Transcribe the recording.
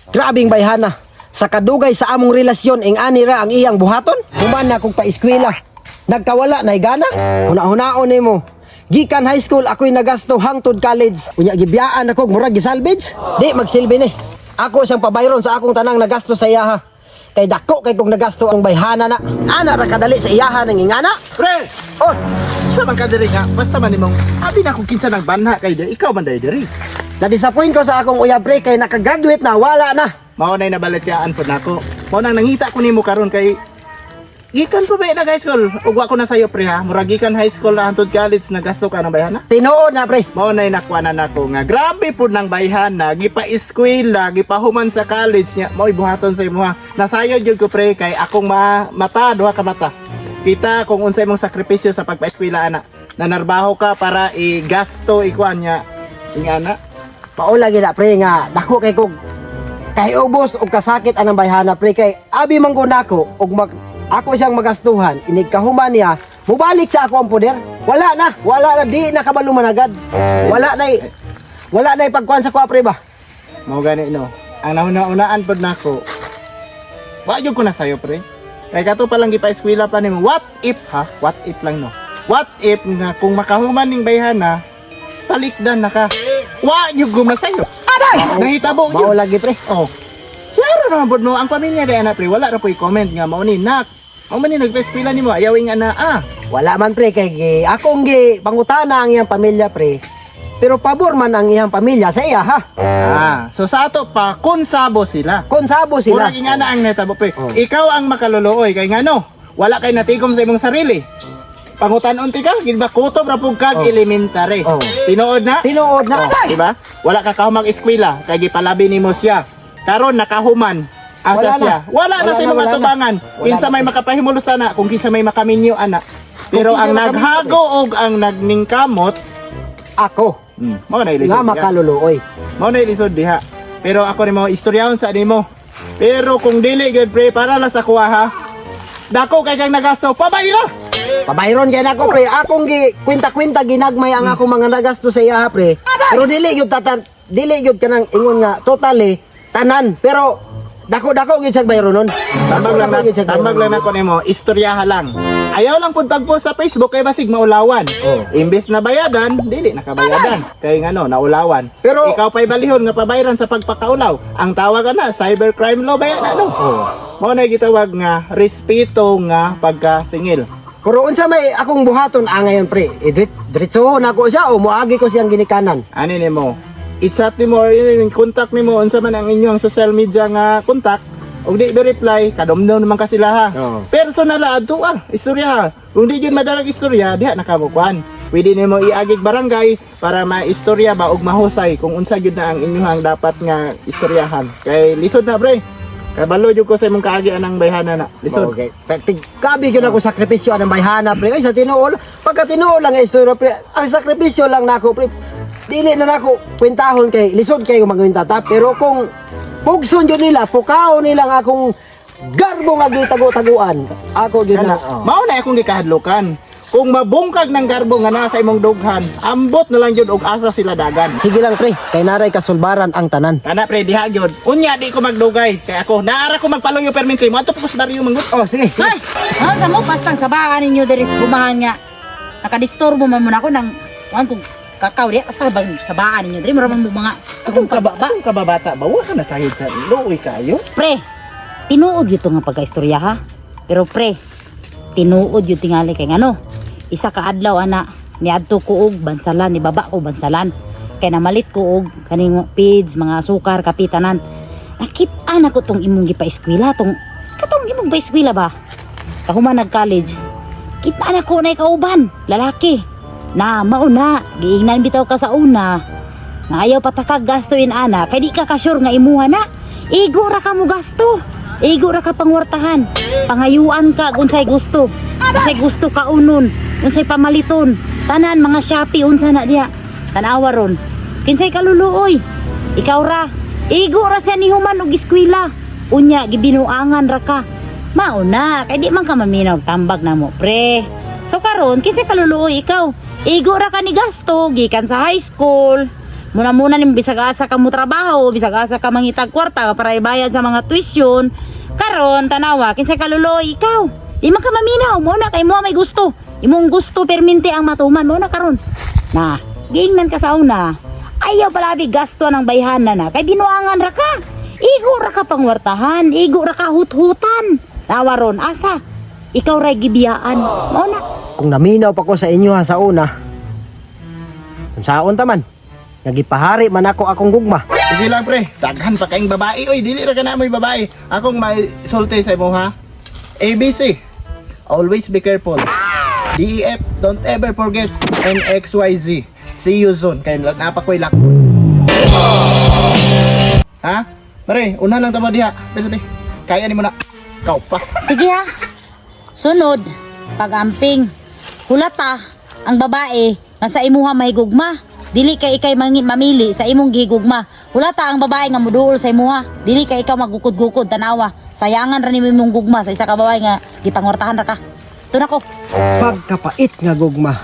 Grabing bayhana. Sa kadugay sa among relasyon, ing ani ra ang iyang buhaton. Human na kong paeskwela. Nagkawala na gana. Huna-hunaon nimo. Gikan high school ako'y nagasto hangtod college. Unya gibiyaan ako murag gisalvage. Di magsilbi ni. Ako siyang pabayron sa akong tanang nagasto sa iyaha. Kay dako kay kong nagasto ang bayhana na. Ana ra kadali sa iyaha nang ingana. Pre! Oh, Sa man ka diri nga, basta man nimong abi na kung kinsa nang banha kay di, ikaw man day diri. Na-disappoint ko sa akong uyab, pre, kay nakagraduate na wala na. Mao nay nabalatyaan pod nako. Mao nang nangita ko nimo karon kay gikan pa ba nag high school? Ug wa ko na sayo, pre, ha. Murag gikan high school na hantod college nagasto ka ng bayhana. Tinuod na, pre. Mao nay nakuha na nako nga grabe pud nang bayhana, gipa-eskwela, gipahuman sa college niya. Mao'y buhaton sa imuha. Nasayo jud ko, pre, kay akong mata, duha ka mata. Kita kung unsay imong sakripisyo sa pagpa-eskwela ana. Nanarbaho ka para i-gasto ikuan niya ingana. Paula gid na, pre, nga dako kay kog kay ubos og kasakit anang bayhana, pre, kay abi man gud nako og ako siyang magastuhan inig kahuman niya mubalik sa ako ang poder. Wala na, wala na, di na kabalo managad. Wala na pagkuan sa kuha, pre, ba. Mao gani no. Ang nahuna-unaan pod nako. Wa jud ko na sayo, pre. Kay kato pa lang gipa-eskwela pa nimo. What if ha? What if lang no. What if nga kung makahuman ning bayhana, talikdan na ka. Wa jud ko masayo. Aday! Nahitabo Mao jud. lagi, pre. Oh. Siyara naman pod no ang pamilya di ana, pre, wala ra po'y comment nga mao ni nak. Mao man ni nagpa-eskwela nimo ayaw nga na ah. Wala man, pre, kay akong gi pangutana ang iyang pamilya, pre. Pero pabor man ang iyang pamilya sa iya ha. Ah, so sa ato pa konsabo sila. Konsabo sila. Murag ingana ang netabo, pre. Oh. Ikaw ang makaluluoy kay ngano? Wala kay natigom sa imong sarili. Pangutan-on ti ka, gid ba kutob ra pug kag Oh. elementary. Oh. Tinuod na? Tinuod na. Oh, di ba? Wala ka kahumang eskwela kay gipalabi nimo siya. Karon nakahuman. Asa Wala na. siya? Wala na Wala sa na, imong wala na. atubangan. Wala Kinsa na. may makapahimulos ana, kung kinsa may makaminyo ana. Pero kinsa ang may makaminyo, naghago og ang nagningkamot, Ako mao na ilisod nga diha. makaluluoy. Mao na ilisod diha. Pero ako nimo istoryahon sa nimo. Pero kung dili gyud, pre, para lang sa kuha ha. Dako kay kang nagasto, pabayra. Pabayron kay nako, pre. Akong gi kwenta-kwenta ginagmay ang akong mga nagasto sa iya, pre. Pero dili gyud tatan dili gyud kanang ingon nga totally tanan, pero dako-dako gyud sa bayronon. Tambag lang na, Dako-dako gyud sa tambag lang bayronon. nako nimo, istoryaha lang. Ayaw lang pud pag-post sa Facebook kay basig maulawan. Oh. Imbes na bayadan, dili nakabayadan. Kay ngano, naulawan. Pero- Ikaw pa'y balihon nga pabayran sa pagpakaulaw. Ang tawag na cybercrime law bayan ano. Oh. Mao na gitawag nga respeto nga pagkasingil. Pero unsa may akong buhaton ngayon, pre? Diretso na ko siya o moagi ko siyang ginikanan? Ani nimo, i-chat nimo or yun, yung contact nimo unsa man ang inyong social media nga contact ug di ba reply, kadomdom naman ka sila ha. Oo. Personal adto ah, istorya ha. Kung di jud madalag istorya diha nakabukuan, pwede nimo iagig barangay para maistorya ba og mahusay kung unsa gyud na ang inyong dapat nga istoryahan kay lisod na, pre. Kabalo jud ko sa imong kaagi anang bayhana na lisod. Okay. Tig kabi gyud ako sakripisyo anang bayhana, pre. Ay, sa tinuol, pagka tinuol lang ang istorya, pre. Ang sakripisyo lang nako, pre. Dili na nako kwentahon kay lisod kayo magwenta ta, pero kung pugson jud nila, pukaon nila ang akong garbo nga gitago-taguan. Ako gyud na. Kana, mao na akong gikahadlukan. Kung mabungkag ng garbo nga nasa imong dughan, ambot na lang jud og asa sila dagan. Sige lang, pre, kay naray kasulbaran ang tanan. Kana, pre, diha gyud. Unya di ko magdugay kay ako naara ko magpaluyo perminti mo adto pa ko sa baryo mangut. Oh, sige. Sige. Ay, ano sa mo pastang sabaan ninyo diri sa bumahan nga. Nakadisturbo man mo na ako ng kuan kong kakao di basta bang sabaan ninyo diri mura man mo mga Atong tugong ka ba, pababa. atong kababata ba wa ka na sahid sa luoy kayo. Pre, tinuod yun to nga pagkaistorya ha. Pero pre, tinuod yun tingali kay ngano. Isa ka adlaw ana, niadto ko og bansalan, ni baba ko bansalan. Kay namalit ko og kaning pids, mga sukar, kapitanan. Nakita na ko tong imong gipa-eskwela, tong katong imong pa-eskwela ba? Kahuman nag-college. Kita na ko na kauban, lalaki. Na mauna, giingnan bitaw ka sa una. Nga ayaw patakag gastuin ana, kay di ka ka-sure nga imuha na. Igo ra ka mo gasto. Igo ra ka pangwartahan. Pangayuan ka unsay gusto. Unsay gusto ka unon, unsay pamaliton. Tanan mga Shopee unsa na diha. Tanawa ron. Kinsay kaluluoy. Ikaw ra. Igo ra siya ni human og eskwela. Unya gibinuangan ra ka. Mauna, kay di man ka maminaw tambag na mo, pre. So karon kinsay kaluluoy ikaw? Igo ra ka ni gasto gikan sa high school. Muna-muna nim bisag asa ka mo trabaho, bisag asa ka mangitag kwarta para ibayad sa mga tuition. Karon tanawa kinsa kaluloy ikaw. Di man ka maminaw mo na kay mo may gusto. Imong gusto perminti ang matuman mo na karon. Na, giingnan ka sa una. Ayaw palabi gasto ng bayhana na kay binuangan ra ka. Igo ra ka pangwartahan, igo ra ka huthutan. Tawa ron asa. Ikaw ray gibiyaan. Mao na. Kung naminaw pa ko sa inyo ha sa una, kung saon ta man, nagipahari man ako akong gugma. Sige lang pre, daghan pa kayong babae. Oy, dili ra ka na mo'y babae. Akong may sulti sa imo ha. ABC. Always be careful. DEF, don't ever forget. And XYZ. See you soon. Kay napa ko'y lak. Ha? Pre, una lang tamo diha. Bili, bili. Kaya nimo na. Kau pa. Sige ha. Sunod, pag-amping. Hulata, ang babae nga sa imuha mahigugma. Dili kay ikay mamili sa imong gihigugma. Hulata ang babae nga muduol sa imuha. Dili kay ikaw magukod-gukod tanawa. Sayangan ra nimo imong gugma sa isa ka babae nga gipangwartahan ra ka. Ito na ko. Pagkapait nga gugma.